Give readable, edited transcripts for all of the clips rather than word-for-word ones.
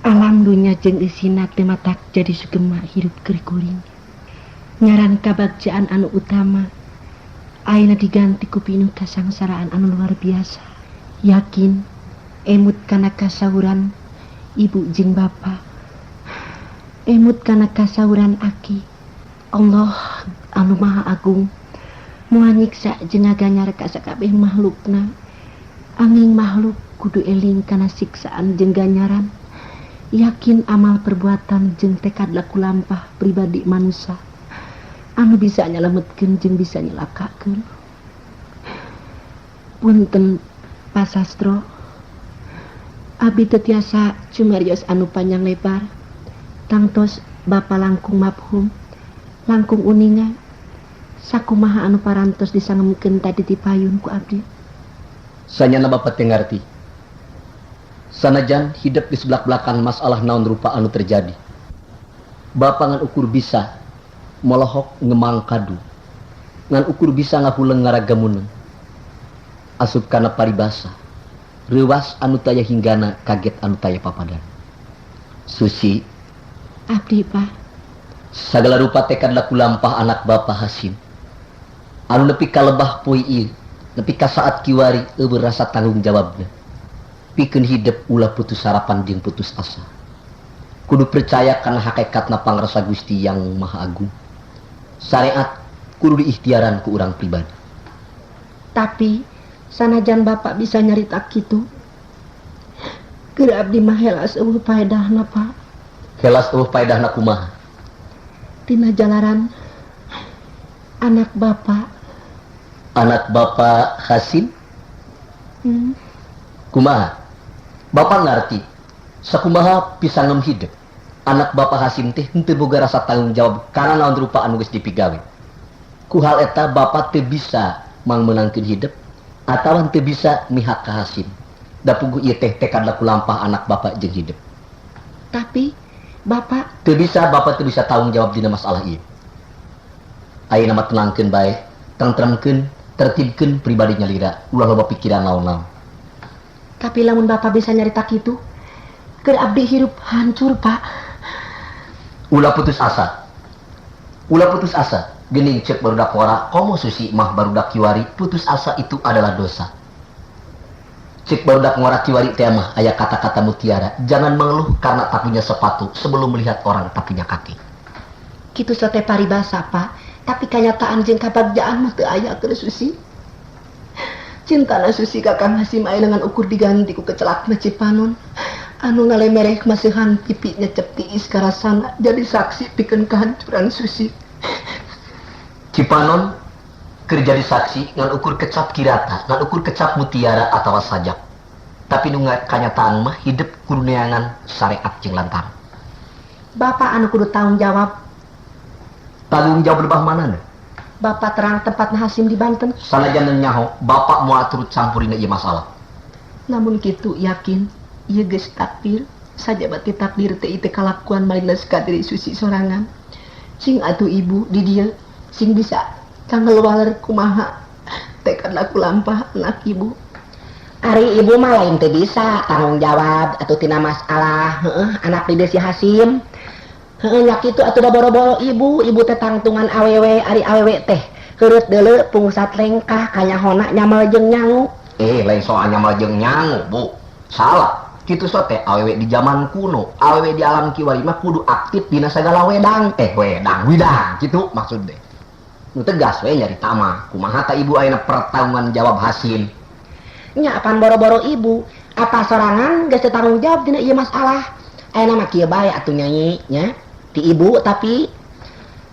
Alam dunya jeung eusina teu matak jadi sugema hirup keur kuring. Ngaran kabagjaan anu utama ayeuna diganti ku pinuh kasangsaraan anu luar biasa. Yakin emut kana kasauran ibu jeung bapa. Emut kana kasauran aki. Allah anu Maha Agung moal nyiksa jeung ngaganyar ka sakabeh makhlukna. Anging makhluk kudu eling kana siksaan jeung ganyaran. Yakin amal perbuatan jeung tekad laku lampah pribadi manusia anu bisa nyalametkeun jeung bisa nyelakakeun. Punten Pak Sastro, abdi teu tiasa cumarios anu panjang lebar. Tangtos bapa langkung mafhum, langkung uninga sakumaha anu parantos disangemkeun tadi ti payun ku abdi. Sanyana bapak teu ngarti. Sanajan hidup di sebelah belakang masalah naon rupa anu terjadi. Bapak ngan ukur bisa molohok ngemang kadu. Ngan ukur bisa ngahuleng ngaragamuneng. Asup kana paribasa. Reuwas anu taya hinggana kaget anu taya papadan. Susi. Abdi, Pak. Sagala rupa tekad laku lampah anak Bapak Hasim. Anu nepi ka lebah poe ieu, nepi ka saat kiwari euweuh rasa tanggung jawabna. Pikeun hidup ulah putus harapan jeung putus asa. Kudu percaya kana hakikatna pangrasa Gusti Yang Maha Agung. Syariat kudu diikhtiaran ku urang pribadi. Tapi sanajan bapak bisa nyarita kitu, keur abdi mah helas euweuh paedahna, Pak. Helas euweuh paedahna kumaha? Tina jalaran anak bapak. Anak bapak Hasim? Kumaha? Bapak ngarti. Sakumaha pisangem hidup. Anak bapak Hasim teh henteu boga rasa tanggung jawab kana naon rupa anu geus dipigawe. Ku hal eta bapak teu bisa mangmeunangkeun hidup atawa teu bisa mihak ka Hasim. Da puguh ieu teh tekad laku lampah anak bapak jeung hidup. Tapi bapak teu bisa, bapak teu bisa tanggung jawab dina masalah ieu. Ayeuna mah tenangkeun bae, tentremkeun, tertibkeun pribadi nyalira, ulah loba pikiran naon-naon. Tapi lamun bapak bisa nyarita kitu, keur abdi hirup hancur, Pak. Ulah putus asa. Ulah putus asa. Gening cek barudak wara, komo Susi mah barudak kiwari, putus asa itu adalah dosa. Cek barudak ngora kiwari teh mah aya kata-kata mutiara, jangan mengeluh karena tak punya sepatu sebelum melihat orang tak punya kaki. Kitu sote paribasa, Pak. Tapi kanyataan jeung kabagjaan mah teu aya keur Susi. Cintana Susi ka Kang Hasim aya ngan ukur diganti ku kecelakna Cipanon. Anu ngalemereh masihan pipi nyecep tiis karasana jadi saksi pikeun kehancuran Susi. Cipanon keur jadi saksi ngan ukur kecap kirata, ngan ukur kecap mutiara atawa sajak. Tapi nu kanyataan mah hidup kudu neangan syariat jeung lantaran. Bapak anu kudu tanggung jawab. Tanggung jawab lebah mana? Bapak terang tempat Hasim di Banten. Sanajan nyaho, bapak moal turut campur dina ieu masalah. Namun kitu yakin, ieu geus takdir. Sajabati takdir teh ieu kalakuan malindas ka diri Susi sorangan. Cing atuh ibu di dieu sing bisa cangel waler kumaha tekad laku lampah anak ibu. Ari ibu mah lain teu bisa tanggung jawab atuh tina masalah, heeh, anak di dieu si Hasim. Heeh, nya kitu atuh da boro-boro ibu, ibu teh tangtungan awewe, ari awewe teh heureut deuleu pungsat lengkah kanyahona nyamal jeung nyangu. Lain soal nyamal jeung nyangu, Bu. Salah. Kitu sote awewe di zaman kuno, awewe di alam kiwari mah kudu aktif dina sagala wedang, eh wedang, widang kitu maksud deh. Nu tegas we nyarita mah, kumaha ta ibu ayeuna pertanggungan jawab Hasim? Nya apan boro-boro ibu, apa sorangan geus teu tanggung jawab dina ieu masalah. Ayeuna mah kieu bae atuh nyai nya, ti ibu tapi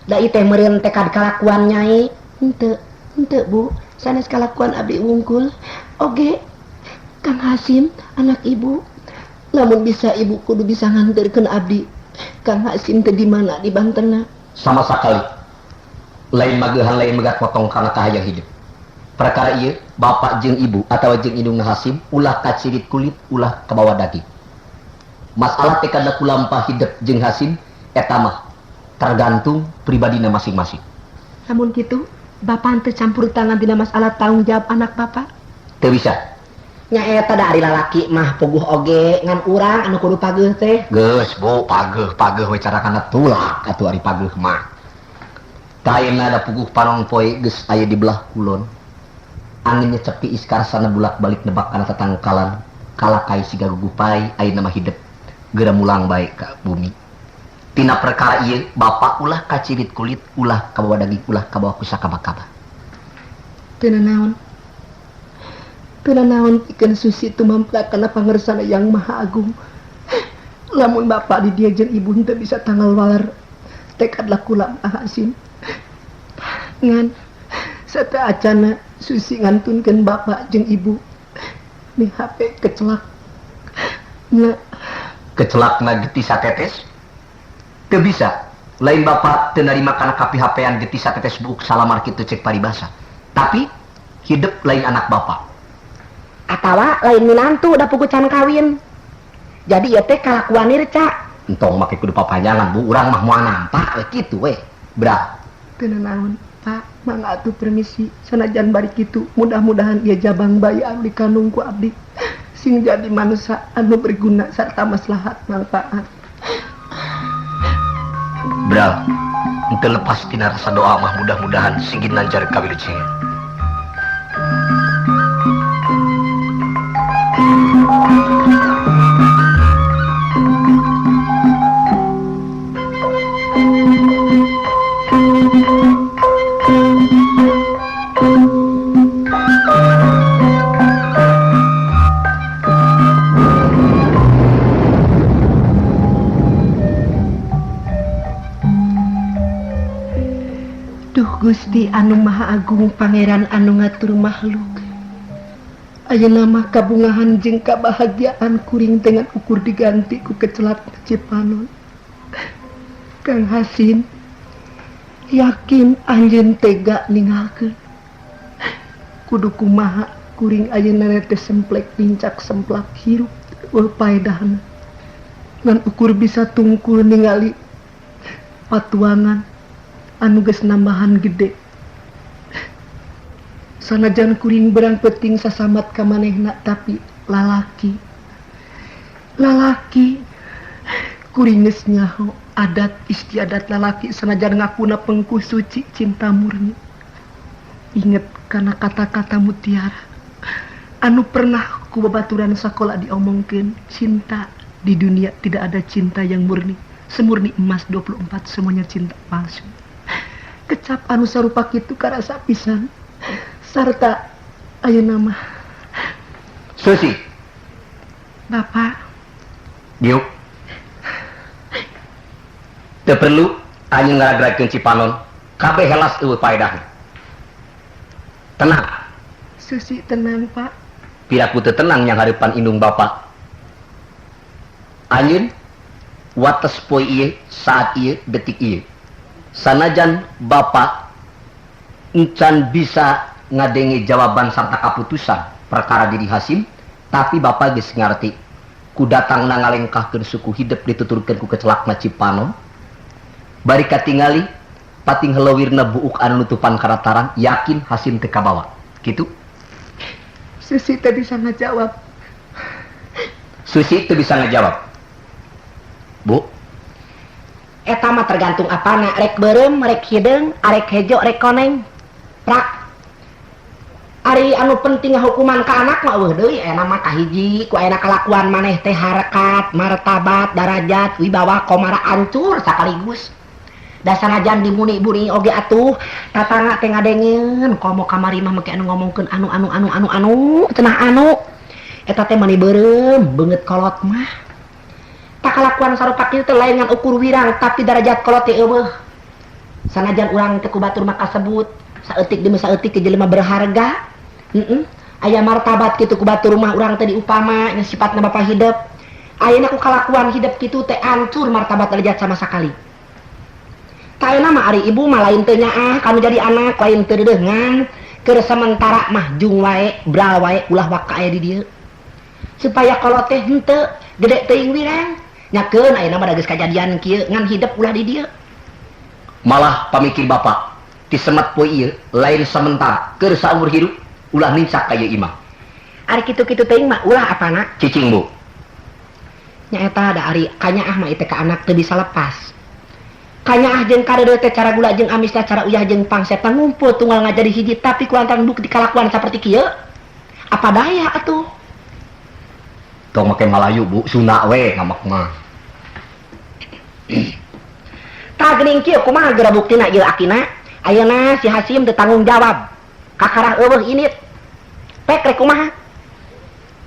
da ieu teh meureun tekad kalakuan nyai. Henteu, henteu Bu, sanes kalakuan abdi wungkul. Oge Kang Hasim anak ibu. Lamun bisa ibu kudu bisa nganterkeun abdi. Kang Hasim teh di mana di Bantenna? Sama sakali. Lain magehan lain megat potong kana kahayang hidup. Perkara ieu bapak jeung ibu atawa jeung indungna Hasim ulah kacirit kulit ulah kabawa daging. Masalah tekad laku lampah hidup jeung Hasim eta mah tergantung pribadina masing-masing. Lamun kitu bapak teu campur tangan dina masalah tanggung jawab anak bapak? Teu bisa. Nya eta da ari lalaki mah puguh oge ngan urang anu kudu pageuh teh. Geus Bu, pageuh pageuh we cara kana tulak atuh ari pageuh mah. Kaina da puguh panon poe geus aya di belah kulon. Anginnya cepi iskarsana bulak-balik nebak kana tatangkalan. Kalakai siga gugupai ayeuna mah hidep geura mulang bae ka bumi. Tina perkara ieu bapak ulah kacirit kulit, ulah kabawa daging, ulah kabawa ku sakaba-kaba. Teu nanaon. Teu nanaon pikeun Susi tumampa kana pangersana Yang Maha Agung. Lamun bapak di dieu jeung ibu henteu bisa tanggal waler, tekad laku lampah Hasim. Ngan sateuacana Susi ngantunkeun bapak jeung ibu. Nih HP kecelak. Na kecelakna getih satetes? Teu bisa. Lain bapak teu narima kana kapihapean getih satetes buuk salamar kitu cek paribasa. Tapi hidup lain anak bapak. Atawa lain minantu da puguh can kawin. Jadi ieu teh kalakuan nirca. Entong make kudu papanjangan Bu, urang mah moal nampak we kitu we. Bra. Teu nanaon, Pak, mangga atuh permisi sanajan bari kitu mudah-mudahan ieu jabang bayi anu dikandung ku abdi sing jadi manusia anu berguna sarta maslahat manfaat. Bra, henteu lepas tina rasa doa mah mudah-mudahan sing ginanjar kawilujengan. Duh Gusti anu Maha Agung Pangeran anu ngatur makhluk. Ayeuna mah kabungahan jeung kabahagiaan kuring dengan ukur diganti ku kecelak Cipanon. Kang Hasim yakin anjeun tega ninggalkeun. Kudu kumaha kuring ayeuna teh semplek pincak semplak hirup eueuh paedahna. Ngan ukur bisa tungkul ningali patuangan anu geus nambahan gede. Sanajan kuring berang peting sasamat ka manehna tapi lalaki. Lalaki kuring geus nyaho adat istiadat lalaki sanajan ngakuna pengkuh suci cinta murni. Inget kana kata-kata mutiara anu pernah ku babaturan sakola diomongkeun, cinta di dunia tidak ada cinta yang murni, semurni emas 24 semuanya cinta palsu. Kecap anu sarupa kitu karasa pisan. Sarta ayeuna mah Susi. Bapak. Diuk. Teu perlu anjeun ngaragrakeun Cipanon, kabeh helas eueuh paedahna. Tenang. Susi tenang, Pak. Piraku teu tenang yang hareupan indung bapak. Anjeun wates poe ieu, saat ieu, detik ieu. Sanajan bapak encan bisa ngadenge jawaban sarta kaputusan perkara diri Hasim, tapi bapak geus ngarti ku datangna ngalengkahkeun suku hidup dituturkeun ku kecelakna Cipanon. Bari katingali pating helewirna buuk anu nutupan karatarang, yakin Hasim teu kabawa. Kitu? Susi teu bisa ngajawab. Susi teu bisa ngajawab. Bu, eta mah tergantung apana, rek beureum, rek hideung, arek hejo, rek koneng. Prak. Ari anu penting hukuman ka anak mah euweuh deui aya mah kahiji ku aya kalakuan maneh teh harkat, martabat, darajat, wibawa komara hancur sakaligus. Da sanajan dimuni-buni oge atuh tatangga teh ngadengeun komo kamari mah make anu ngomongkeun anu anu anu anu anu cenah anu eta teh mani beureum beungeut kolot mah. Tak kalakuan sarupa kitu teh lain ngan ukur wirang tapi darajat kolot teh euweuh. Sanajan urang teh ku batur mah kasebut saeutik demi saeutik ke jelema berharga. Aya martabat kitu ku batur mah urang teh diupama nya sifatna bapa hidep. Ayeuna ku kalakuan hidep kitu teh hancur martabat derajat sama sakali. Tah ayeuna mah ari ibu mah lain teu nyaah kanu jadi anak lain teu deudeuhngan keur sementara mah jung wae bral wae ulah waka aya di dieu. Supaya kolot teh henteu gede teuing wirang. Nyakeun ayeuna mah da geus kajadian kieu ngan hidep ulah di dieu. Malah pamikir bapak ti semet poe ieu lain sementara keur saumur hidup ulah nincak ka ieu imah. Ari kitu-kitu teuing mah ulah apana? Cicing bu. Nya eta da ari kanyaah mah ieu teh ka anak teu bisa lepas. Kanyaah jeung kadeudeuh teh cara gula jeung amisna cara uyah jeung pangsepna ngumpul tunggal ngajadi hiji tapi kulantaran bukti kalakuan saperti kieu apa daya atuh. Tong make Malayu bu, Sunda we ngamak mah. Tah geuning kieu kumaha geura buktina ieu akina? Ayeuna si Hasim teu tanggung jawab. Kakarah eueuh init. Pek rek kumaha?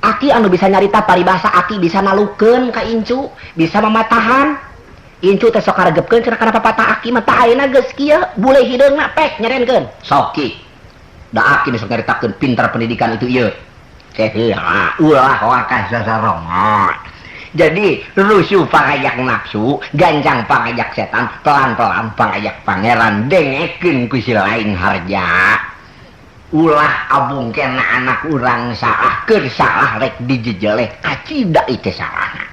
Aki anu bisa nyarita paribasa aki bisa nalukeun ka incu, bisa mamatahan. Incu teh sok karegepkeun cenah kana papatah aki mah tah ayeuna geus kieu bule hideungna pek nyerenkeun. Sok ki. Da aki nu sok nyaritakeun pintar pendidikan itu ieu. Heula ulah waka sasarongot. Jadi rusuh pangajak nafsu, gancang pangajak setan, pelan-pelan pangajak pangeran, dengekeun ku si lain harja. Ulah abung kena anak urang salah, keur salah rek dijejeleh, kacida itu salahna.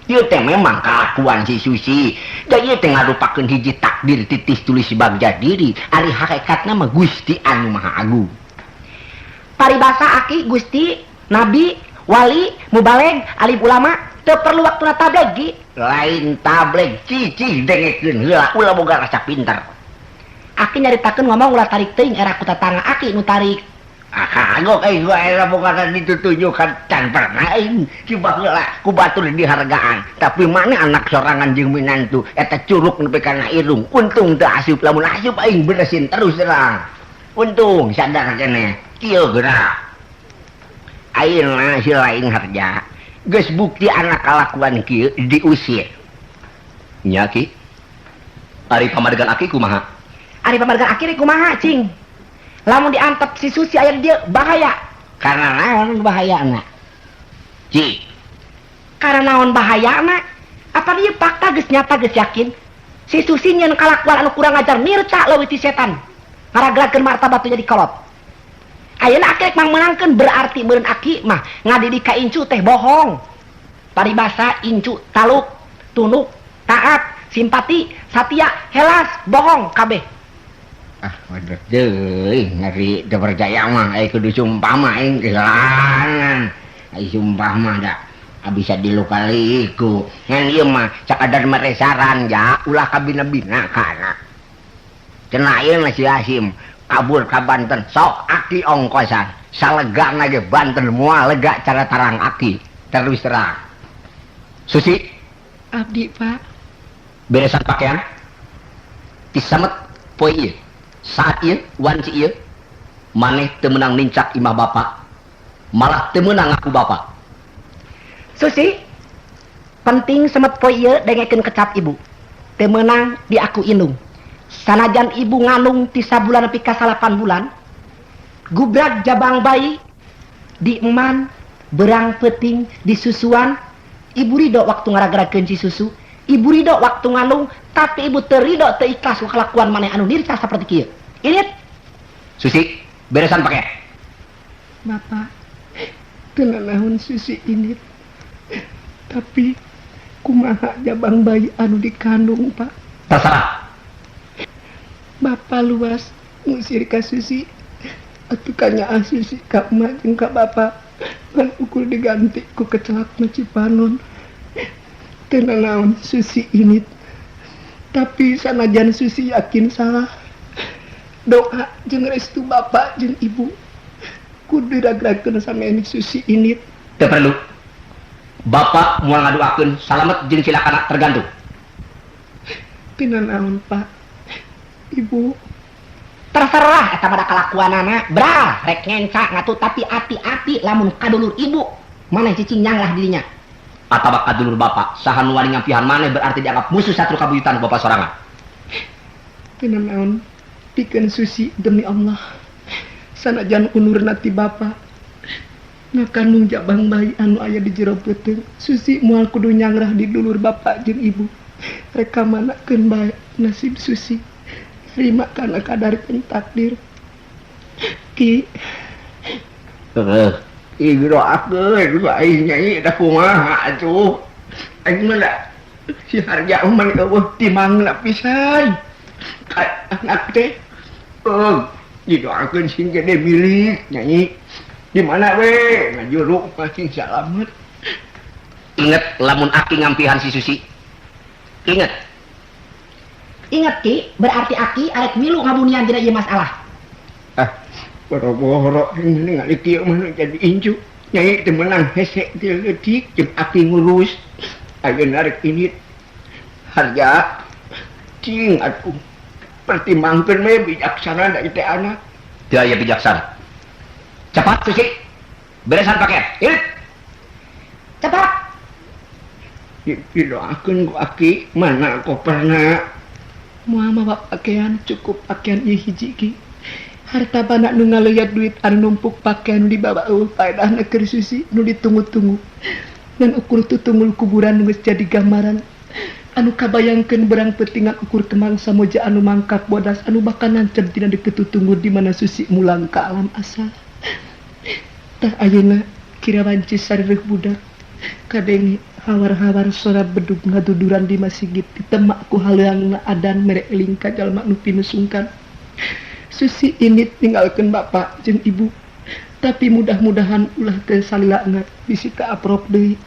Ieu teh memang kalakuan si Susi. Da ieu teh ngarupakeun hiji takdir titih tulis bagja diri, ari hakikatna mah Gusti anu Maha Agung. Paribasa aki Gusti, Nabi, wali, mubaleg, alim ulama, teu perlu waktuna tableg gi. Lain tableg cicih dengekeun heula ulah boga rasa pinter. Aki nyaritakeun ngomong ulah tarik teuing era ku tatangga aki nu tarik. Ah kagok euy gua era boga ditutunjukan can pernah aing si baheula ku batur dihargaan. Tapi mana anak sorangan jeung minantu eta curug nepi kana irung. Untung teu asup lamun asup aing beresin terus terang. Untung sadar keneh kieu geura. Ayeuna si lain harja geus bukti anak kalakuan kieu diusir. Nya ki. Ari pamadegan aki kumaha? Ari pamadegan aki kumaha cing? Lamun diantep si Susi aya dia bahaya. Karena naon bahayana? Ci. Karena naon bahayana? Apa dia fakta geus nyata geus yakin? Si Susi nyeun kalakuan anu kurang ajar nirca leuwih ti setan. Ngaragrakeun martabat jadi kolot. Ayeuna aki rek mangmeunangkeun berarti meureun aki mah ngadidik ka incu teh bohong. Paribasa incu taluk, tunuk, taat, simpati, satia, helas, bohong kabeh. Ah, waduh deui ngeri teu percaya mah ai kudu sumpah mah aing kehilangan. Ai sumpah mah da bisa dilukaliku. Ngan ieu mah sakadar mere saran ja ulah kabina-bina ka anak. Cenah ieu mah si Hasim kabur ka Banten sok aki ongkosan. Salegana ge Banten moal lega cara tarang aki. Terus terang. Susi. Abdi, Pak. Beresan pakaian. Tisamet poe ieu. Saat ieu wanci ieu maneh teu meunang nincak imah bapa. Malah teu meunang ngaku bapa. Susi, penting semet poe ieu dengekeun kecap ibu. Teu meunang diaku indung. Sanajan ibu nganung ti sabulan nepi ka 8 bulan, gubrag jabang bayi di eman, berang peuting di susuan, ibu ridho waktu ngaragrakeun si susu, ibu ridho waktu nganung, tapi ibu teu ridho teu ikhlas ku kalakuan maneh anu nirca saperti kieu. Init. Susi, beresan pakaian. Bapak, teu nanaon Susi init. Tapi kumaha jabang bayi anu dikandung, Pak? Terserah. Bapak luas ngusir ka Susi. Atuh kanyaah Susi ka emak jeung ka bapak. Ngan ukur diganti ku kecelakna Cipanon. Teu nanaon Susi init. Tapi sanajan Susi yakin salah, doa jeung restu bapak jeung ibu Kudu ragrakeun samemeh Susi indit. Teu perlu. Bapak moal ngaduakeun salamet jeung cilakana tergantung. Tina naon, Pak? Ibu terserah eta pada kalakuanana, bral rek ngenca ngatu tapi ati-ati lamun kadulur ibu maneh cicing nyanglah dirinya. Atawa kadulur bapak, saha nu wani ngampihan maneh berarti dianggap musuh satru kabuyutan bapak sorangan. Tina naon pikeun Susi demi Allah. Sanajan unurna ti bapak ngakandung jabang bayi anu aya di jero peuteung, Susi moal kudu nyangrah di dulur bapak jeung ibu. Rek kamanakeun bae nasib Susi. Terima karena kadar jeung takdir. Ki Heeh. Ih doakeun ku aing nyai da kumaha atuh. Aing mah da si harja mah eueuh timangna pisan. Ka anak teh heuh didoakeun sing gede milik nyai. Di mana we ngajuru mah sing salamet. Ingat lamun aki ngampihan si Susi. Ingat. Ingat Ki, berarti aki arek milu ngabunian dina ieu masalah. Ah, boro-boro ningali kieu mah jadi incu. Nyai teu meunang hese ti leutik jeung aki ngurus. Ayeuna rek indit. Harja cing atuh. Pertimbangkeun we bijaksana da ieu teh anak. Teu aya bijaksana. Cepat Susi. Beresan pakaian. Irit. Cepat. Didoakeun ku aki mana koperna. Moal mawa pakaian cukup pakaian ieu hiji Ki. Harta bana nu ngaleuyat duit anu numpuk pakaian nu dibawa eueuh paedahna keur Susi nu ditunggu-tunggu. Ngan ukur tutungul kuburan nu geus jadi gambaran. Anu kabayangkeun berang peutingan ukur kemang samoja anu mangkak bodas anu bakal nancep dina deukeut tutunggu di mana Susi mulang ka alam asal. Tah ayeuna kira wanci sarireuh budak kadenge hawar-hawar sora bedug ngaduduran di masigit ditemak ku haleangna adan mere eling ka jalma nu pinusungkan. Susi indit ninggalkeun bapak jeung ibu, tapi mudah-mudahan ulah teu salilana bisi kaaprok deui.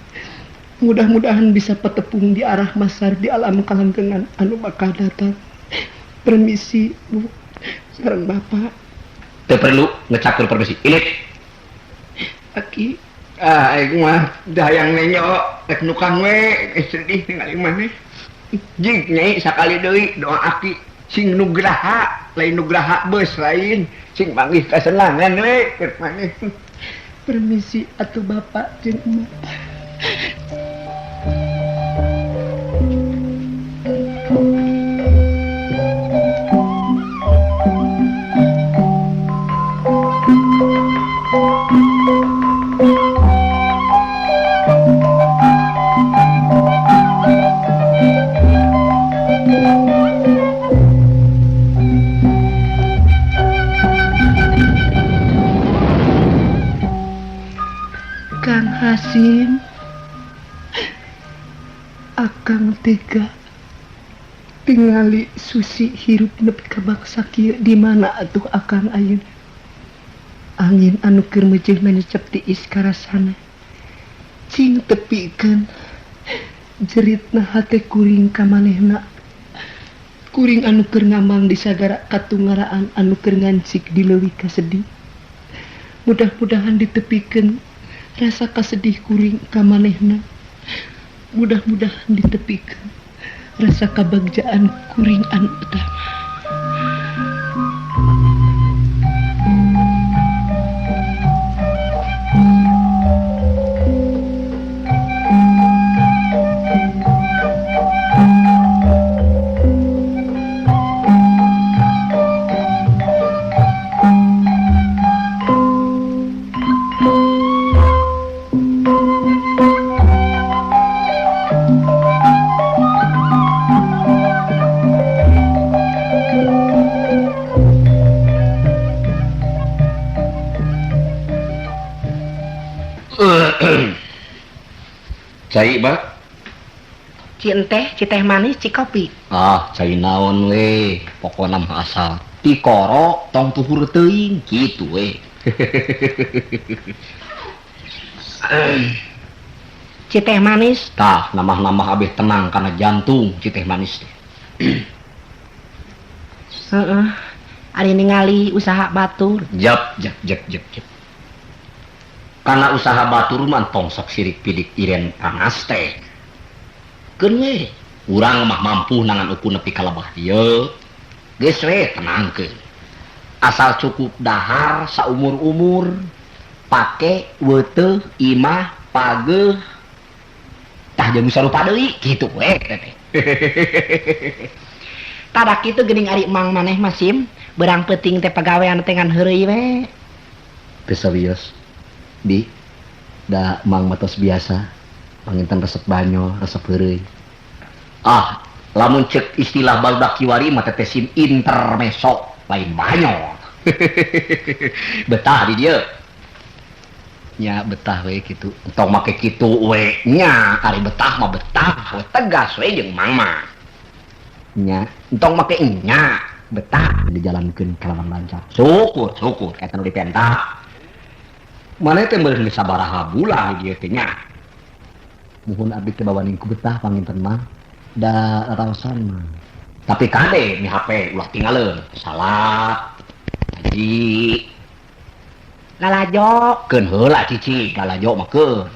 Mudah-mudahan bisa petepung di arah masar di alam kalangkengan anu bakal datang. Permisi Bu sareng bapak. Teu perlu ngecakur permisi. Indit. Aki. Ah, aing mah dayang nenyo rek nukang we sedih ningali maneh. Jig nyai sakali deui doa aki sing nugraha, lain nugraha beus lain, sing manggih kasenangan we keur maneh. Permisi atuh bapak jeung emak. Kang Hasim, akang tega tingali Susi hirup nepi ka bangsa kieu di mana atuh akang ayeuna. Angin anu keur meujeuna nyecep tiis karasana. Cing tepikeun jeritna hate kuring ka manehna. Kuring anu keur ngamang di sagara katungaraan anu keur ngancik di leuwih kasedih. Mudah-mudahan ditepikeun rasa kasedih kuring ka manehna. Mudah-mudahan ditepikeun rasa kabagjaan kuring anu utama. Cai, Pak. Ci enteh, ci teh manis, ci kopi. Ah, cai naon we, pokona mah asal tikoro tong tuhur teuing kitu we. Ci teh manis. Tah, namah-namah abeh tenang karena jantung ci teh manis teh. Heeh. Ari ningali usaha batur. Jap, jap, jap, jap, jap. Karena usaha batur mah tong sok sirik pidik iren panas teh. Keun we, urang mah mampu nangan ukur nepi ka lebah dieu. Geus we tenangkeun. Asal cukup dahar saumur-umur, pake weuteuh imah pageuh tah jeung sarupa deui kitu we teh. Tada kitu geuning ari mang maneh mah Sim, beurang peuting teh pagawean teh ngan heureuy we. Teu sawios. Bi, da mang mah tos biasa, panginten resep banyol, resep heureuy. Ah, lamun cek istilah barudak kiwari mah teh Sim intermezzo, lain banyol. Betah di dieu. Nya betah we kitu. Tong make kitu we nya, ari betah mah betah we tegas we jeung mang mah. Nya, entong make nya, betah dijalankeun kalawan lancar. Syukur, syukur eta nu dipenta. Maneh teh meureun geus sabaraha bulan di dieu teh nya. Muhun abdi teh bawaning ku betah panginten mah. Da raraosan mah. Tapi kade mi HP ulah tingaleun. Salat, ngaji, lalajo, keun heula cicing, lalajo mah keun.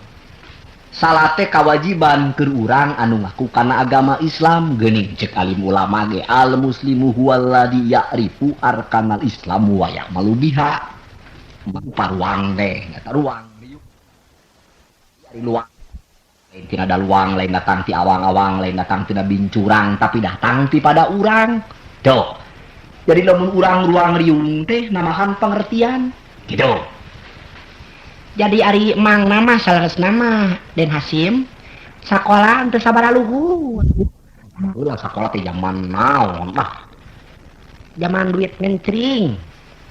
Salat teh kawajiban keur urang anu ngaku kana agama Islam geuning ceuk alim ulama ge al muslimu huwalladzi ya'rifu arkanal Islam wa ya'malu biha. Paruang teh eta ruang riuk. Ari luang lain tina daluang, lain datang ti awang-awang, lain datang tina bincurang, tapi datang ti pada urang. Tuh. Jadi lamun urang ruang riung teh namahan pengertian gitu. Jadi ari mang nama saleresna mah Den Hasim sakola teu sabaraha luhur. Ulah sakola teh zaman naon mah. Zaman duit ngencring.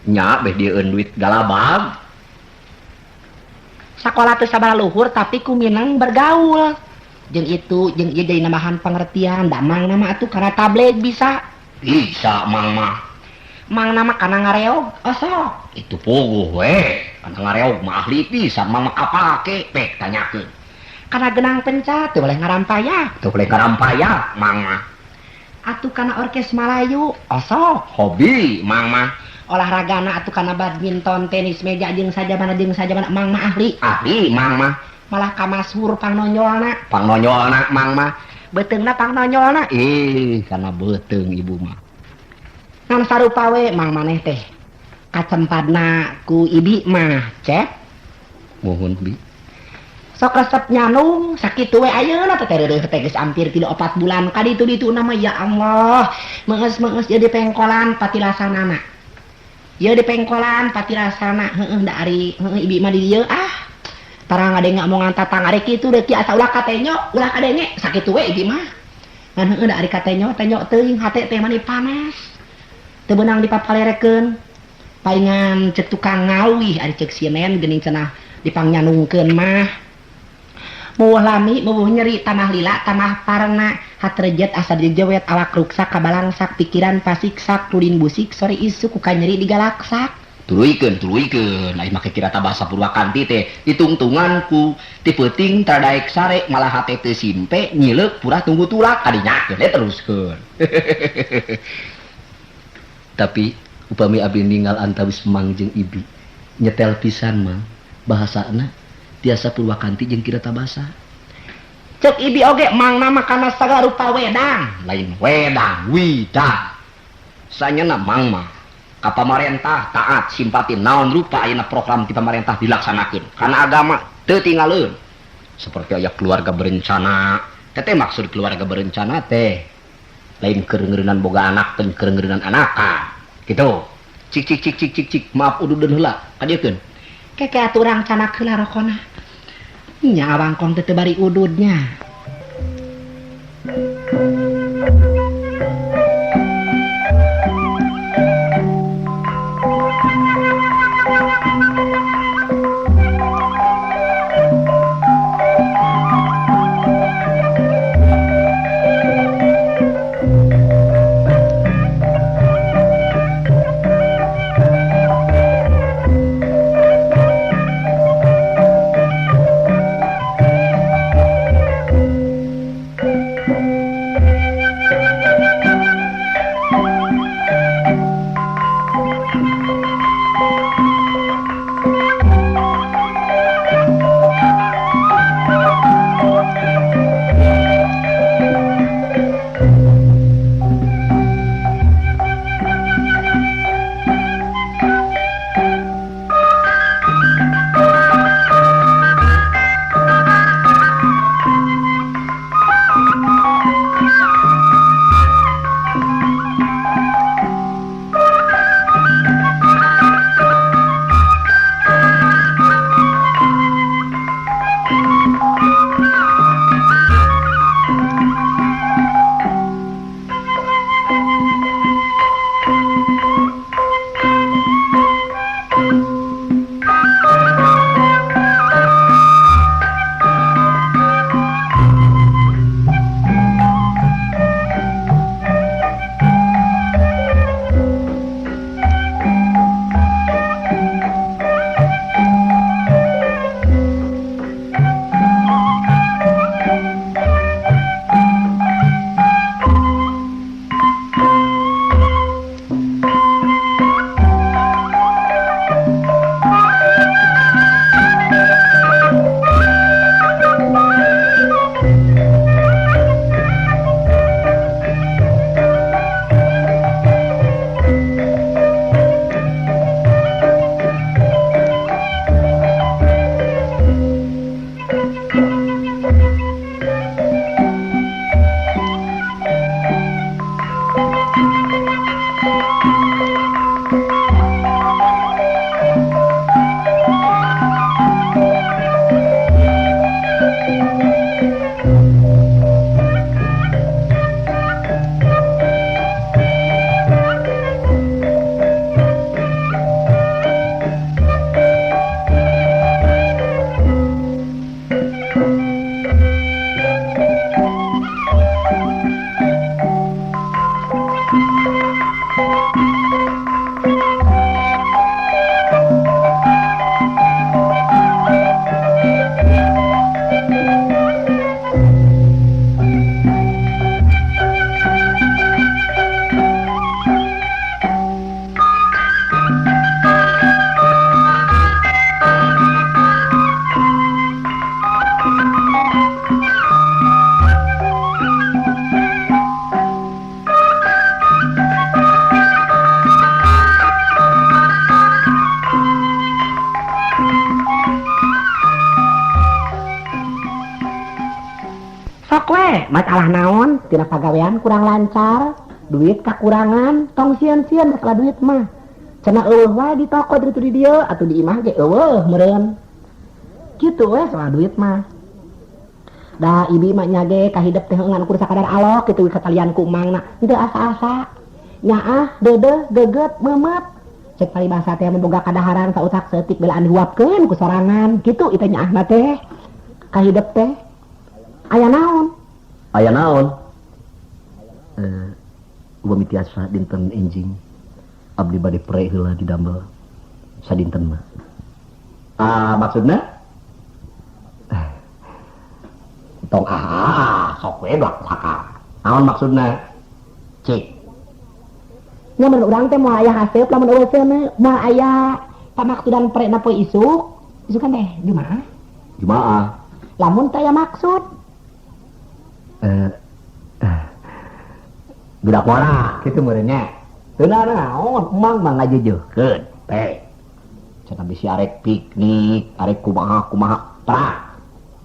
Nya beh dieun duit galabag. Sakola teu sabaraha luhur tapi ku minang bergaul. Jeung itu jeung ieu jadi namahan pengertian. Da mang nama atuh kana tablet bisa. Bisa mang mah. Mang nama kana ngareog osok. Itu puguh we. Kana ngareog mah ahli pisan mang mah kapake pek tanyakeun. Kana genang pencat teu boleh ngarampaya. Teu boleh ngarampaya mang mah. Atuh kana orkes Malayu osok. Hobi mang mah. Olahragana atuh kana badminton, tenis meja jeung sajabana mang mah ahli. Ahli mang mah. Malah ka masyhur pangnonyolna. Pangnonyolna mang mah. Beuteungna pangnonyolna. Ih, kana beuteung ibu mah. Ngan sarupa we mang maneh teh. Kacempadna ku ibi mah, Cep. Muhun bi. Sok resep nyanung sakitu we ayeuna teh reureuh teh geus hampir 3 4 bulan ka ditu dituna mah ya Allah. Meungeus-meungeus ieu di pengkolan patilasanana. Ieu di pengkolan patilasana heueuh da ari heueuh ibi mah di dieu ah. Tara ngadenge omongan tatang ari kitu deui asa ulah katenyo, ulah kadenge sakitu we ibi mah. Ngan heueuh da ari katenyo tenyo teuing hate teh mani panas. Teu beunang dipapalerekeun. Paingan ceuk tukang ngawih ari ceuk sinen geuning cenah dipangnyanungkeun mah. Muwuh lami, muwuh nyeri, tamah lila, tamah parna, hatrejet asa dijewet awak ruksak kabalangsak pikiran pasiksak tudin busik sore isuk ku kanyeri digalaksak. Tuluykeun, tuluykeun, ai make kirata bahasa Purwakanti teh ditungtungan ku ti peuting tadaek sare malah hate teu simpe nyileuk purah tunggu tulak kadinya keun teruskeun. Tapi upami abdi ninggal antawis mang jeung ibi nyetel pisan mang bahasana tiasa Purwakanti jeung kirata basa. Cek ibi oge mang nama kana sagala rupa wedang, lain wedang, widang. Sanyana mang mah ka pamarentah taat simpati naon rupa ayeuna program ti pamarentah dilaksanakeun. Kana agama teu tinggaleun. Seperti aya keluarga berencana, teh maksud keluarga berencana teh lain keur ngeureunnan boga anak teh keur ngeureunnan anakan. Gitu. Cik cik cik cik cik cik maaf ududeun heula kadiekeun. Keke atuh urang canak heula rokona. Nya awangkong teh teu bari ududnya. Masalah naon? Tina pagawean kurang lancar, duit kakurangan, tong sieun-sieun masalah duit mah. Cenah eueuh wae di toko dari di dieu atuh di imah ge eueuh meureun. Kitu we soal duit mah. Da ibi mah nya ge kahidep teh ngan ukur sakadar alok kitu katalian ku mangna. Henteu asa-asa. Nyaah, deudeuh, geget, meumeut. Cek paribasa teh mun boga kadaharan sautak saeutik belaan dihuapkeun ku sorangan. Kitu ieu teh nyaahna teh. Kahidep teh. Aya naon? Aya naon? Upami tiasa dinten enjing abdi bade pre heula didamel sadinten mah. Ah, maksudna? Tong sok we blak-blakan. Naon maksudna? Cik. Nya mun urang teh moal aya haseup lamun eueuh seuneu, moal aya pamaksudan pre na poe isuk. Isuk kan teh Jumaah. Jumaah. Lamun teh aya maksud. Budak ngora kitu meureun nya. Teu naon, emang mah ngajeujeurkeun teh. Cenah bisi arek piknik, arek kumaha-kumaha. Prak.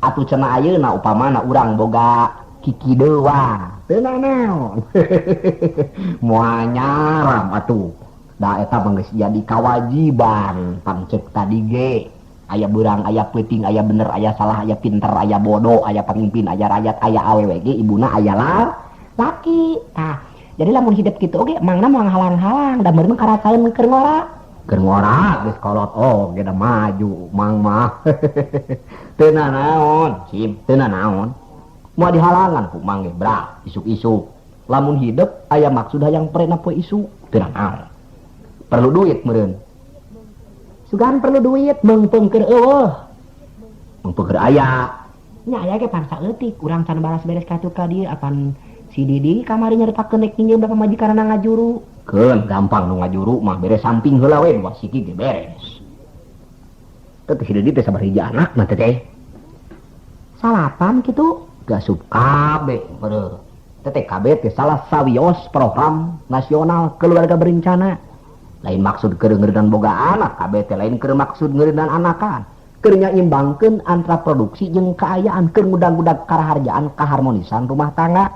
Atuh cenah ayeuna upamana urang boga kiki dewa. Teu naon. Moal nyaram atuh. Da eta mah geus jadi kawajiban pangceuk tadi ge. Aya beurang, aya peuting, aya bener, aya salah, aya pinter, aya bodoh, aya pamimpin, aya rakyat, aya awewe ge ibuna aya laki. Tah, jadi lamun hidup kitu oge mangna moal ngahalang-halang, da meureun karasaeun keur ngora. Keur ngora geus kolot oge da maju mang mah. Teu nanaon, sim, teu nanaon. Moal dihalangan ku mang ge bra, isuk-isuk. Lamun hidup aya maksud hayang prena poe isuk, teu nanaon. Perlu duit meureun. Sugan perlu duit meungpeung keur eueuh. Meungpeung keur aya. Nya aya ge pan saeutik urang can balas beres ka ka dieu apan si Didi kamari nyaritakeun rek minjem da pamajikanna ngajuru. Keun gampang nu ngajuru mah beres samping heula we dua siki ge beres. Teh si Didi teh sabar hiji anakna teh teh. Salapan kitu gasup kabeh meureun. Teh teh kabeh teh salah sawios program nasional keluarga berencana. Lain maksud keur ngeureundan boga anak kabeh teh lain keur maksud ngeureundan anakan. Keur nyaimbangkeun antara produksi jeung kaayaan keur ngudang-ngudag karaharjaan kaharmonisan rumah tangga.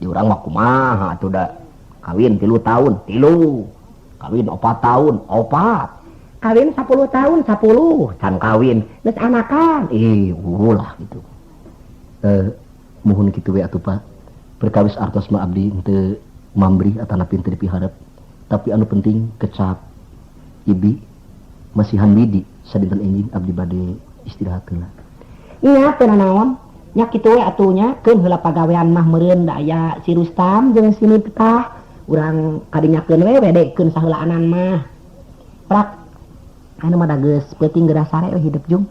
Di urang mah kumaha atuh da kawin 3 tahun, 3. Kawin 4 tahun, 4. Kawin 10 tahun, 10. Can kawin geus anakan. Ih, ulah gitu. Muhun kitu we atuh Pak. Perkawis artos mah abdi henteu mambrih atanapi henteu dipiharep. Tapi anu penting kecap ibi masihan widi sadinten enjing abdi bade istirahat heula. Nya teu nanaon? Nya kitu we atuh nya keun heula pagawean mah meureun da aya si Rustam jeung si Miftah. Urang kadinyakeun we wedekeun saheulaanan mah. Prak anu mah da geus peuting geura sare we hidup jung.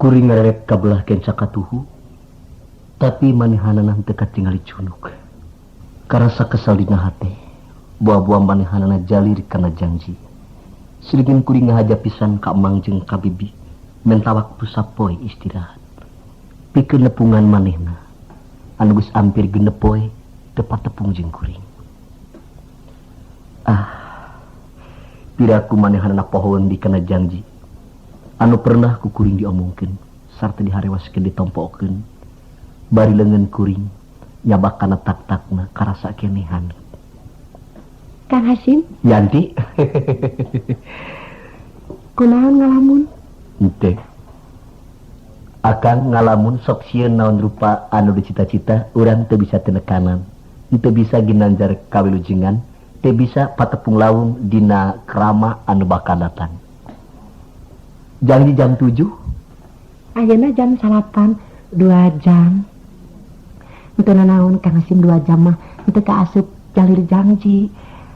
Kuring ngareret kabelah kenca katuhu, tapi manehanana teu katingali cunuk. Karasa kesal dina hate, buah-buah manehanana jalir kana janji. Silingin kuring ngahaja pisan ka emang jeung ka bibi, menta waktu sapoe istirahat. Pikeun nepungan manehna, anu geus ampir genep poe teu patepung jeung kuring. Ah, piraku manehanana pohoeun di kana janji. Anu pernah ku kuring diomongkeun sarta diharewaskeun ditompokeun bari leungeun kuring nyabak kana tak-takna karasa kenehan. Kang Hasim? Yanti. Kunaon ngalamun? Henteu. Akang ngalamun sok sieun naon rupa anu dicita-cita urang teu bisa tenekanan, teu bisa ginanjar kawilujengan, teu bisa patepung lawung dina krama anu bakal datang. Janji jam 7 Ayeuna jam 9, 2 jam. Henteu nanaon Kang Hasim 2 jam mah henteu kaasup jalir janji.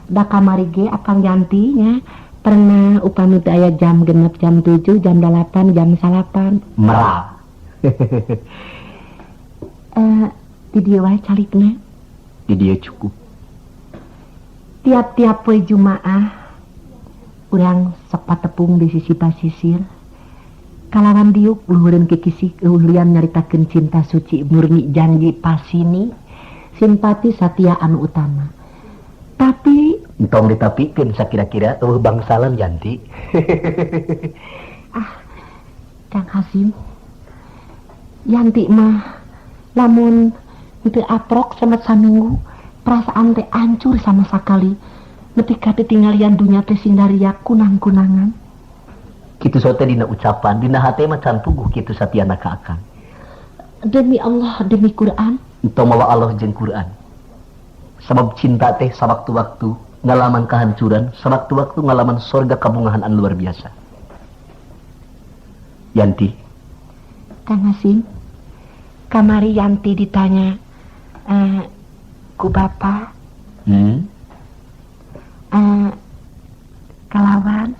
Da kamari ge Akang Yanti nya pernah upami teu aya jam 6, jam 7, jam 8, jam 9. Meral. Di dieu wae calikna. Di dieu cukup. Tiap-tiap poe Jumaah urang sok patepung di sisi pasisir. Kalawan diuk luhureun kikisik eueuh lian nyaritakeun cinta suci murni janji pasini simpati satia anu utama. Tapi entong ditapikeun sakira-kira eueuh bangsalan Yanti. Ah, Kang Hasim. Yanti mah lamun teu aprok sama saminggu perasaan teh hancur sama sakali. Nepi ka teu tinggalian dunya teh sing dariak kunang-kunangan. Kitu sote dina ucapan, dina hate mah can puguh kitu satiana ka Akang. Demi Allah, demi Quran. Entong mawa Allah jeung Quran. Sabab cinta teh sawaktu-waktu ngalaman kehancuran, sawaktu-waktu ngalaman sorga kabungahan anu luar biasa. Yanti. Kang Hasim, kamari Yanti ditanya ku Bapak. Kalawan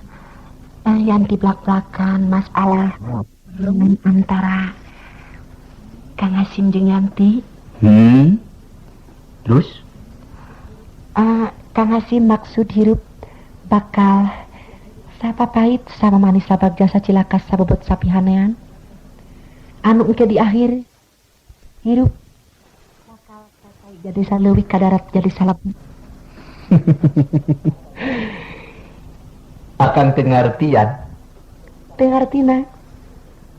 Yanti blak-blakan masalah hubungan antara Kang Hasim jeung Yanti. Terus? Kang Hasim maksud hirup bakal sapa pahit sama manis sabagja sacilaka sabobot sapihanean. Anu engke di akhir hirup bakal jadi saleuwih kadarat jadi salap. Akan tengartian. Tengartina.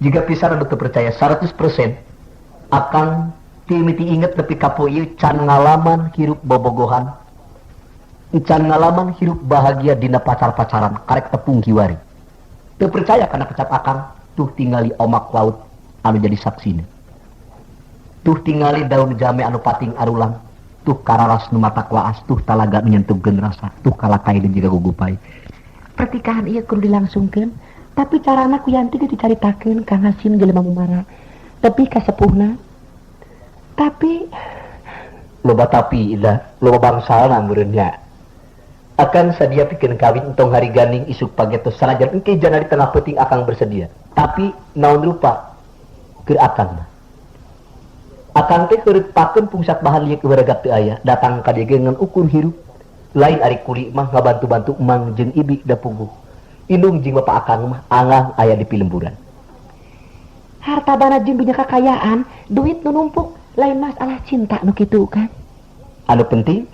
Jika pisan anu teu percaya 100% akan timiti inget nepi ka poe ieu can ngalaman hirup bobogohan. Can ngalaman hirup bahagia dina pacar-pacaran karek tepung kiwari. Teu percaya kana kecap akang tuh tingali omak laut anu jadi saksina. Tuh tingali daun jame anu pating arulang, tuh kararas nu matak waas, tuh talaga nu nyentuhkeun rasa, tuh kalakai dan jiga gugupai. Pertikahan ieu kudu dilangsungkeun, tapi carana ku Yanti ge dicaritakeun Kang Hasim jelema mumara. Tapi kasepuhna. Tapi loba tapi ida, loba bangsalna meureun nya. Akan sadia pikeun kawin entong hari ganing isuk pageto sanajan engke jana di tengah peuting akang bersedia. Tapi naon rupa keur akang mah. Akang teh heureut pakeun pungsak bahan lieu kebaragap teu aya, datang ka dieu ge ngan ukur hirup. Lain ari kuli mah ngabantu-bantu emang jeung ibi da puguh. Indung jeung bapak akang mah angang aya di pilemburan. Harta bana jeung dunya kakayaan, duit nu numpuk, lain masalah cinta nu kitu kan. Anu penting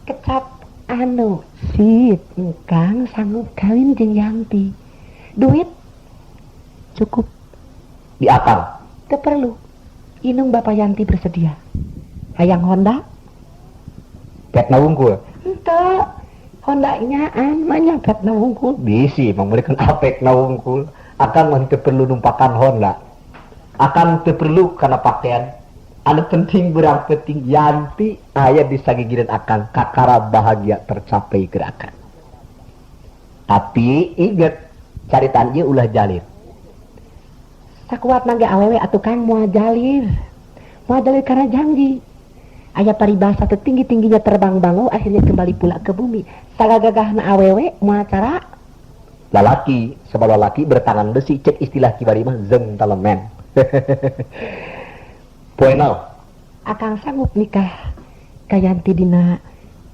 kecap anu sip engkang sanggup kawin jeung Yanti. Duit cukup di akang. Teu perlu. Inung Bapak Yanti bersedia. Hayang Honda? Petna wungkul. Henteu. Honda nyaan mah nya petna wungkul. Bisi memberikan apek na wungkul. Akang mah teu perlu numpakan Honda. Akang teu perlu kana pakaian. Anu penting berang penting Yanti aya di sagigireun akang kakara bahagia tercapai gerakan. Tapi inget caritaan ieu ulah jalir. Sakuat nangge awewe atuh Kang moal jalir. Moal jalir karena janji. Aya paribasa teu tinggi-tingginya terbang bangau akhirnya kembali pula ke bumi. Sagagagahna awewe moal cara lalaki, sebab lalaki bertangan besi cek istilah kibari mah gentleman. Poe naon? Akang sanggup nikah ka Yanti dina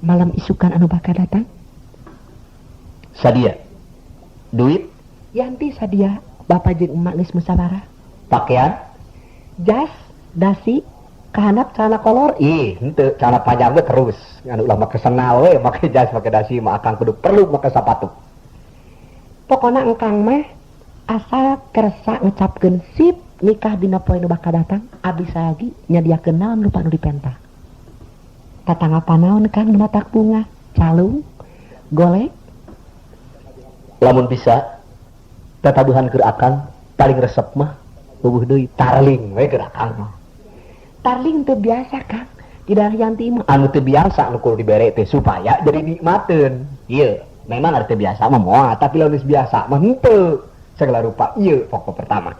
malam isukan anu bakal datang? Sadia. Duit? Yanti sadia. Bapak jeung emak geus musyawarah. Pakaian? Jas, dasi, kahandap celana kolor. Ih, henteu celana panjang we terus. Anu ulah make senal we, make jas, make dasi mah akang kudu perlu make sapatu. Pokona engkang mah asal kersa ngecapkeun sip nikah dina poe nu bakal datang, abis lagi nyadiakeun naon lupa nu dipenta. Tatangga panaon Kang nu matak bunga, calung, golek. Lamun bisa tatabuhan keur akang paling resep mah eueuh deui tarling we keur akang mah. Tarling teu biasa Kang, di daerah Yanti mah. Anu teu biasa anu kudu dibere teh supaya jadi nikmateun. Ieu, memang ari teu biasa mah moal, tapi lamun geus biasa mah henteu. Segala rupa ieu pokok pertama.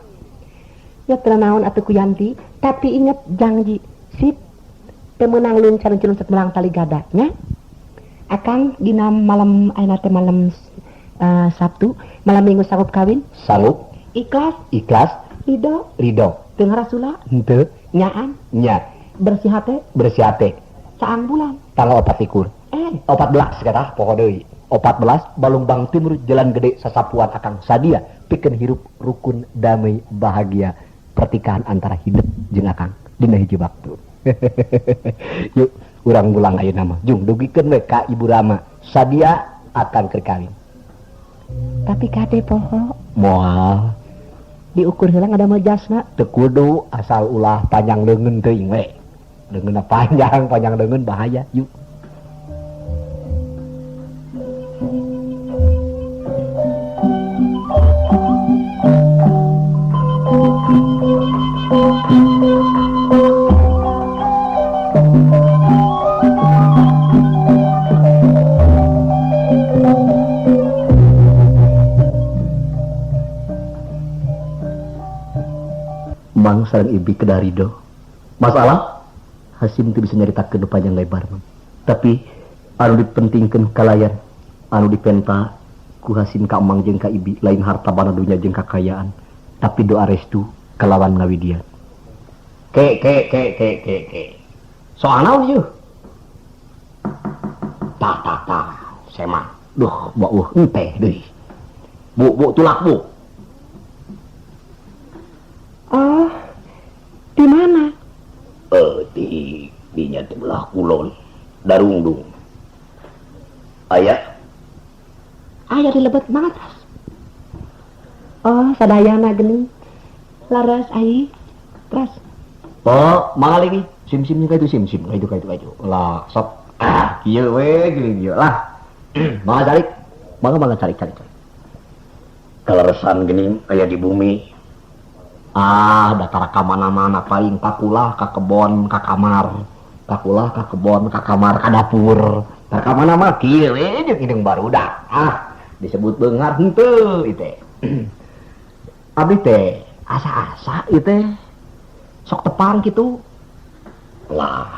Ya teu naon atuh ku Yanti, tapi inget janji sip teu meunang luncat-luncat melang tali gada nya. Akang dina malam ayeuna teh malam Sabtu, malam Minggu sanggup kawin? Sanggup. Ikhlas? Ikhlas. Ridho? Ridho. Teu ngarasula? Henteu. Nyaan? Nya. Bersih hate? Bersih hate. Saang bulan? Tanggal 24. 14 kata pokok deui. 14 Balongbang Timur Jalan Gede Sasapuan Akang Sadia pikeun hirup rukun damai bahagia pertikahan antara hidup jeung Akang dina hiji waktu. Yuk urang ulang ayeuna mah jung dugikeun we ka Ibu Rama Sadia akan keur kawin. Tapi kade poho moal diukur heula ngadamel jasna teu kudu asal ulah panjang leungeun teuing we. Leungeunna panjang, panjang leungeun bahaya yuk. Mang sareng ibi kedah ridho. Masalah Hasim teu bisa nyaritakeun nu panjang lebar mang. Tapi anu dipentingkeun kalayan, anu dipenta ku Hasim ka Mang jeung ka Ibi lain harta bana dunya jeung kakayaan, tapi doa restu kalawan ngawidian. Ke ke ke ke ke ke. Soal naon ieu? Tah tah tah, sema. Duh, bauh enteh deui. Bu, bu tulak bu. Oh, di mana? Di dinya teh belah kulon, Darungdung. Aya? Aya di lebet banget, Ras. Oh, sadayana geuning. Laras ai. Ras. Oh, mangga lagi. Sim-sim ka itu sim-sim, ka itu ka itu ka itu. Lah, sok. Ah, kieu we geuning ieu lah. Mangga calik. Mangga mangga calik calik calik. Kaleresan geuning aya di bumi. Ah, datar ka mana-mana paling kakulah ka kebon, ka kamar. Kakulah ka kebon, ka kamar, ka dapur. Tar ka mana-mana kieu we jeung hideung barudak. Ah, disebut beunghar henteu ieu teh. Abdi teh asa-asa ieu teh sok tepang kitu. Lah,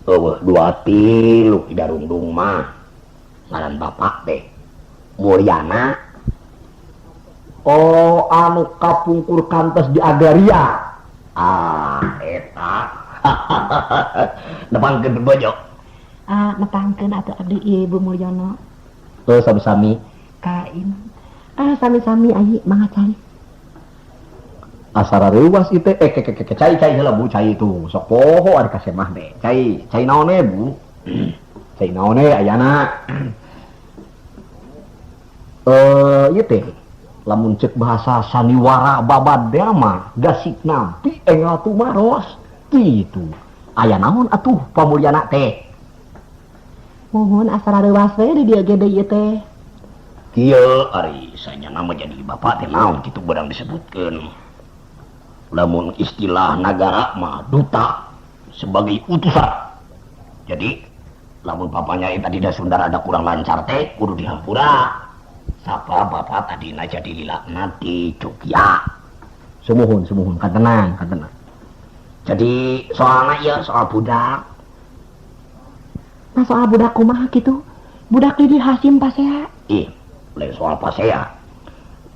eueuh dua tilu di Darungdung mah. Ngaran bapak teh Mulyana. Oh, anu kapungkur kantos di agraria. Ah, eta. Nepangkeun bojo. Ah, nepangkeun atuh abdi Ibu Mulyono. Oh, sami-sami. Kain. Ah, sami-sami ai mangga cai. Asara reuas ieu teh. Ke, ke, ke, cai, cai heula Bu, cai itu. Sok poho ari ka semah teh. Cai, cai naon we, Bu? Cai naon we ayana? Ieu teh lamun cek bahasa saniwara babad teh mah gasik nampi enggal tumaros kitu. Aya naon atuh Pamulyana teh? Mohon asara reuas we di dieu ge deui ieu teh. Kieu ari sanyana mah jadi bapak teh naon kitu barang disebutkeun. Lamun istilah nagara mah duta sebagai utusan. Jadi lamun bapaknya tadi da Sunda rada kurang lancar teh kudu dihampura. Sapa bapak tadina jadi lilakna di Jogja. Sumuhun, sumuhun, katenang, katenang. Jadi soalna ieu soal budak. Nah soal budak kumaha kitu? Budak di Hasim pasea. Ih, lain soal pasea.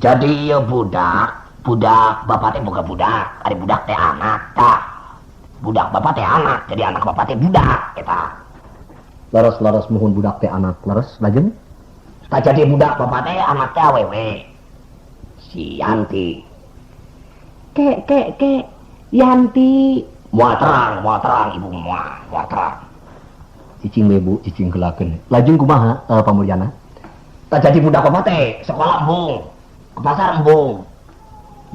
Jadi ieu budak, budak bapak teh boga budak, ari budak teh anak tah. Budak bapak teh anak, jadi anak bapak teh budak eta. Leres-leres muhun budak teh anak, leres lajeng. Tak jadi budak bapak teh anak teh awewe. Si Yanti. Ke ke ke Yanti. Moal terang ibu moal, moal terang. Cicing we Bu, cicing gelakeun. Lajeng kumaha Pamulyana? Tak jadi budak bapak teh sekolah embung, ke pasar embung,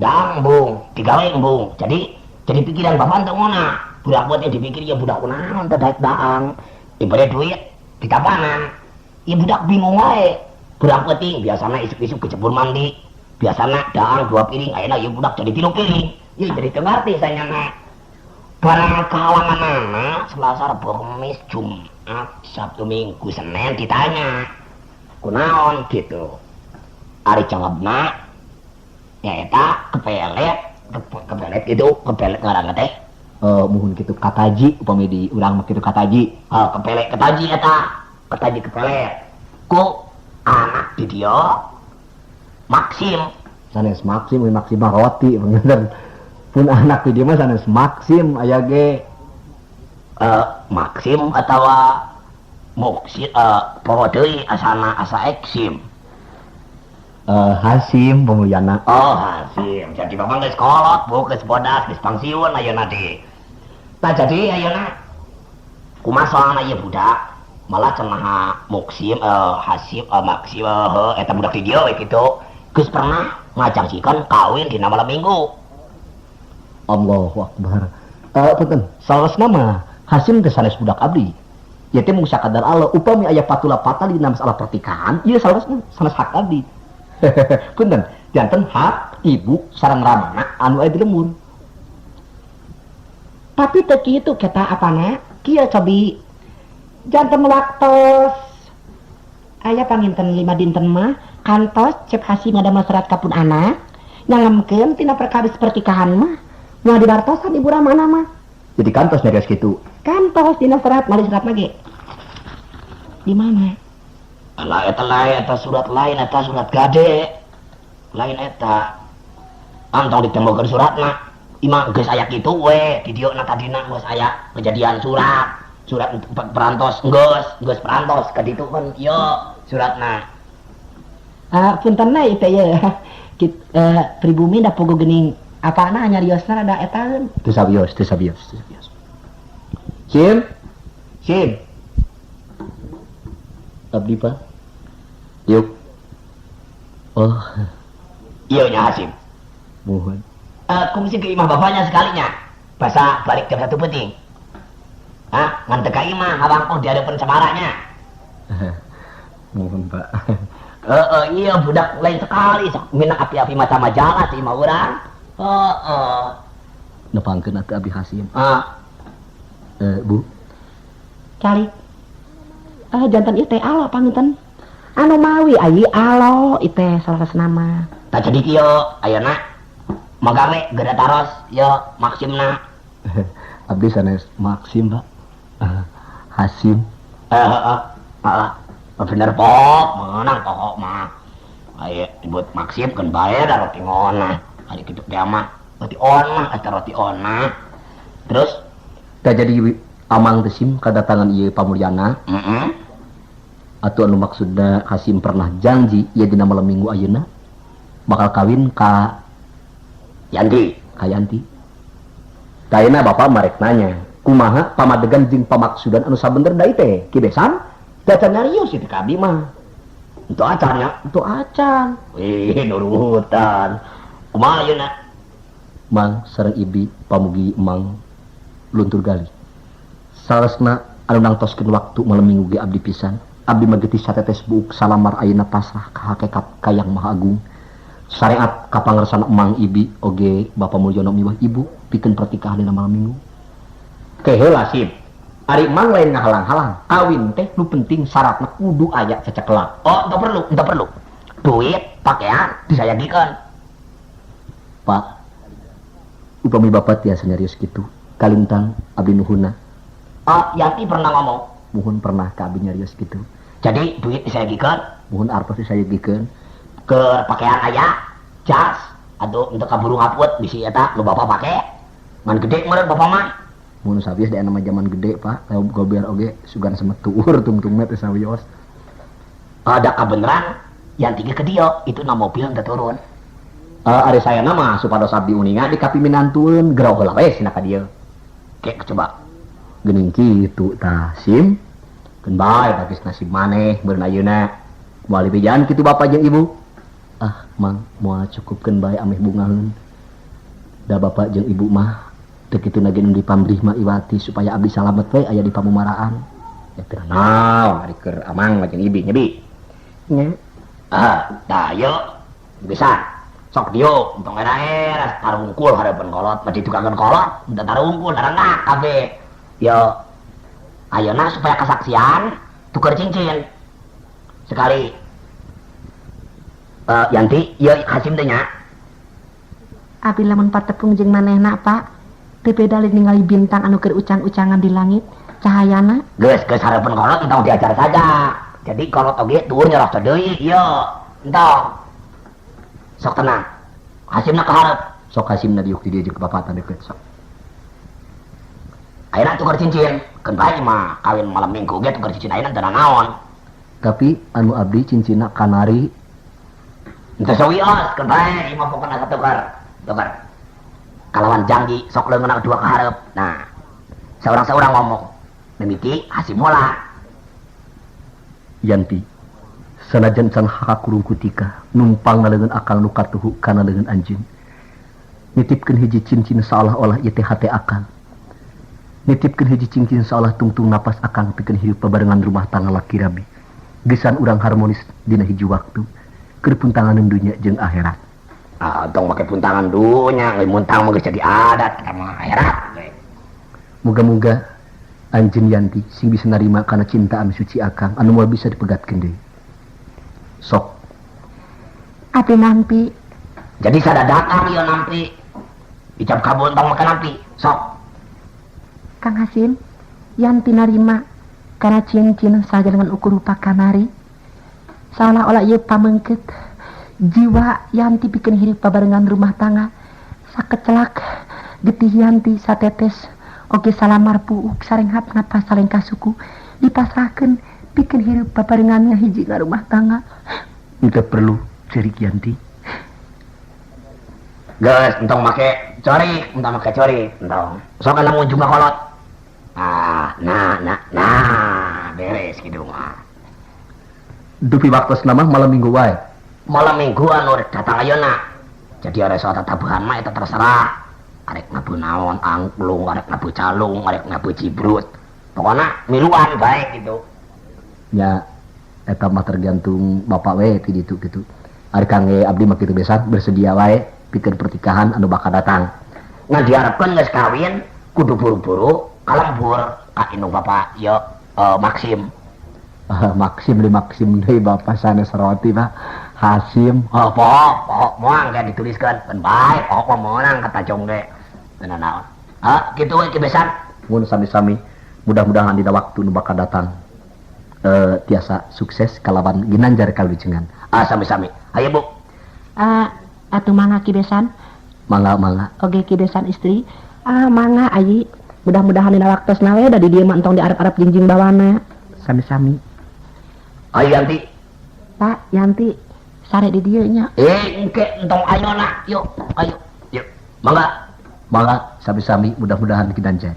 dang embung, digawe embung. Jadi pikiran bapak teh ngona. Budak buat yang dipikir ya budak kunaon teh daek daang. Dibere duit ditapanan. Ya budak bingung wae. Budak penting biasana isuk-isuk kecebur mandi. Biasana daang 2 piring, ayeuna ya budak jadi 3 piring. Ya jadi teu ngarti sanyana. Barang kahalanganana Selasa, Rebo, Kamis, Jumat, Sabtu, Minggu, Senin ditanya. Kunaon gitu. Ari jawabna nyaeta kepelet Kepelet itu, kepelet ngaranna teh. Muhun kitu kataji upami di urang mah kitu kataji. Oh, kepelet kataji eta. Kataji kepelet. Ku anak di dieu Maxim. Sanes Maxim, we Maxim mah roti bener. Pun anak di dieu mah sanes Maxim aya ge. Maxim atawa Muksin, poho deui asana asa Eksim. Hasim Pamulyana. Oh, Hasim. Jadi bapak geus kolot, bu, geus bodas, geus pangsiun ayeuna teh. Tah jadi ayeuna kumaha soalna ieu budak? Malah cenah Muksim, Hasim, Maxim, eta budak di dieu we kitu. Geus pernah ngajangsikan kawin dina malam minggu. Allahu Akbar. Punten, salesna mah Hasim teh sanes budak abdi. Ieu teh mung sakadar Allah upami aya patula patali dina masalah pernikahan, ieu salesna sanes hak abdi. Punten, janten hak ibu sareng ramana anu aya di lembur. Tapi teu kitu kita apana? Kieu cobi. Janten waktos aya panginten 5 dinten mah kantos Cep Hasim ngadamel serat ka pun anak nyangemkeun tina perkawis pernikahan mah moal dibartosan ibu ramana mah. Jadi kantos nyarios kitu. Kantos dina serat, mali serat mah ge. Di mana? Alah eta lain, eta surat lain, eta surat gade. Lain eta. Antong ditembokeun suratna. Imah geus aya kitu we, di dieu na tadina geus aya kejadian surat. Surat perantos geus, geus perantos ka ditu kan ieu suratna. Punten na ieu teh ye. Kit pribumi da pogo geuning apana nyariosna rada etaeun. Teu sabios, teu sabios, teu sabios. Sim. Sim. Abdi Pak. Yuk. Oh. Iya nya Hasim. Mohon. Kungsi ke imah bapaknya sekalinya. Basa balik jam 1 penting. Hah? Ngan teka imah, ngabangkong di hadapan semaranya. Mohon Pak. Iya budak lain sekali. Sok minang api-api macam majalah si imah urang. Heeh. Nepangkeun atuh Abi Hasim. Ah. Bu. Calik. Jantan ieu teh alo panginten. Anu mawi ayi alo ieu teh salah mah. Tah jadi kieu ayeuna magawe geura taros ye Maksimna. Abdi sanes Maksim, Pak. Hasim. Heeh, heeh. Bener pok, menang pokok mah. Ayo disebut Maksim kan bae da roti ngonah. Ari kitu teh mah roti onah eta roti onah. Terus tah jadi amang teh sim kadatangan ieu Pamulyana. Heeh. Atuh anu maksudna Hasim pernah janji ieu dina malam minggu ayeuna bakal kawin ka Yanti. Ka Yanti. Tah ayeuna bapak marek nanya, kumaha pamadegan jeung pamaksudan anu sabenerna deui teh? Ki Besan? Teh acan nyarios ieu teh ka abdi mah. Untuk acan nya? Untuk acan. Wih, nurutan. Kumaha ayeuna? Mang sareng ibi pamugi mang luntur gali. Salesna anu nangtoskeun waktu malam minggu ge abdi pisan. Abdi mah getih satetes buuk salamar ayeuna pasrah ka hakekat ka Yang Maha Agung. Syariat kapangersana mang ibi oge Bapak Mulyono miwah ibu pikeun pernikahan dina malam minggu. Ke heula sip. Ari mang lain ngahalang-halang, kawin teh nu penting syaratna kudu aya cecekelak. Oh, teu perlu, teu perlu. Duit, pakaian disayagikeun. Pak, upami bapak tiasa nyarios kitu, kalintang abdi nuhunna. Oh, Yanti pernah ngomong. Muhun pernah ka abdi nyarios kitu. Jadi duit disayagikeun? Muhun artos disayagikeun. Ke pakaian aya, jas, atau untuk kaburu ngaput bisi eta nu bapak pake. Ngan gede meureun bapak mah. Mun sawios da nama zaman gede, Pak. Kayak gober oge sugan semet tuur tungtungna teh sawios. Ada kabeneran yang tiga ke dia itu na mobil teu turun. Ari saya mah supados abdi uninga di kapiminantueun gerau heula we sina ka dieu. Kek coba. Geuning kitu tah sim. Keun bae bagis nasib maneh meureun ayeuna. Moal dibejaan kitu bapak jeung ibu. Ah, mang moal cukupkeun bae ameh bungaheun. Da bapak jeung ibu mah teu kitu na ge nu dipamrih mah Iwati supaya abdi salamet we aya di pamumaraan. Ya teu naon ari keur amang mah jeung ibi nya bi. Nya. Ah, tah ieu bisa. Sok dieu entong era-era tarungkul hareupeun kolot, mah ditukangeun kolot, teu tarungkul darengak kabeh. Yo ayeuna supaya kesaksian tuker cincin. Sekali. Yanti, ieu Hasim teh nya. Abi lamun patepung jeung manehna, Pak, teu beda ningali bintang anu keur ucang-ucangan di langit cahayana. Geus geus hareupeun kolot entong diajar saja. Jadi kolot oge tuur nyerah deui ieu. Entong. Sok tenang. Hasimna ka hareup. Sok Hasimna diuk di dieu jeung bapakna deukeut sok. Ayeuna tukar cincin, keun bae mah kawin malam minggu ge tukar cincin ayeuna teu naon. Tapi anu abdi cincinna kanari. Teu sawios keun bae ieu mah pokona satukar. Tukar. Kalawan janji sok leungeunna dua ka hareup. Nah, saurang-saurang ngomong. Mimiti Hasim heula. Yanti, sanajan can hakakurung kutika numpang na leungeun akang nu katuhu kana leungeun anjeun. Nitipkeun hiji cincin seolah-olah ieu teh hate akang. Nitipkeun hiji cincin seolah tungtung napas akang pikeun hirup babarengan rumah tangga laki rabi. Gesan urang harmonis dina hiji waktu keur puntangan dunya jeung akhirat. Ah, tong make puntangan dunya, geus muntang mah geus jadi adat eta mah akhirat. Muga-muga anjeun Yanti sing bisa narima kana cinta anu suci akang anu moal bisa dipegatkeun deui. Sok. Abi nampi. Jadi sadadakan ieu nampi. Ijab kabul tong make nampi. Sok. Kang Hasim, Yanti narima kana cincin saja dengan ukur rupa kanari. Seolah-olah ieu pamengket jiwa Yanti pikeun hirup babarengan rumah tangga. Sakecelak getih Yanti satetes oge salamar puuk sarenghap napas salengkah suku dipasrahkeun pikeun hirup babarengan ngahiji rumah tangga. Teu perlu cerik Yanti. Geus entong make corik, entong make corik, entong. Sok kana juga kolot. Ah, nah, nah, nah, beres kitu mah. Dupi waktosna mah malam minggu wae. Malam minggu anu rek datang ayeuna. Jadi arek soal tatabuhan mah eta terserah. Arek nabuh naon, angklung, arek nabuh calung, arek nabuh cibrut. Pokona miluan bae gitu. Nya eta mah tergantung bapak we ti ditu kitu. Ari kangge abdi mah kitu besan bersedia wae pikeun pernikahan anu bakal datang. Ngan diharapkeun geus kawin kudu buru-buru kalembur ka indung bapak ieu Maksim. Maksim di Maksim deui bapak sanes roti Pak. Hasim. Oh, pokok, pokok moal ge dituliskeun. Keun bae pokok mah meunang kata jong ge. Teu naon. Ah, kitu we Ki Besan. Mun sami-sami mudah-mudahan dina waktu nu bakal datang tiasa sukses kalawan ginanjar kawilujengan. Ah, sami-sami. Ayo Bu. Ah, atuh mangga Ki Besan. Mangga mangga. Oge Ki Besan istri. Ah, mangga ayi. Mudah-mudahan dina waktosna we da di dieu mah entong diarep-arep jingjing bawana. Sami-sami. Ayo Yanti. Pak, Yanti sare di dieu nya. Engke entong ayeuna. Yuk, ayo. Yuk. Mangga. Mangga sami-sami mudah-mudahan ginanjar.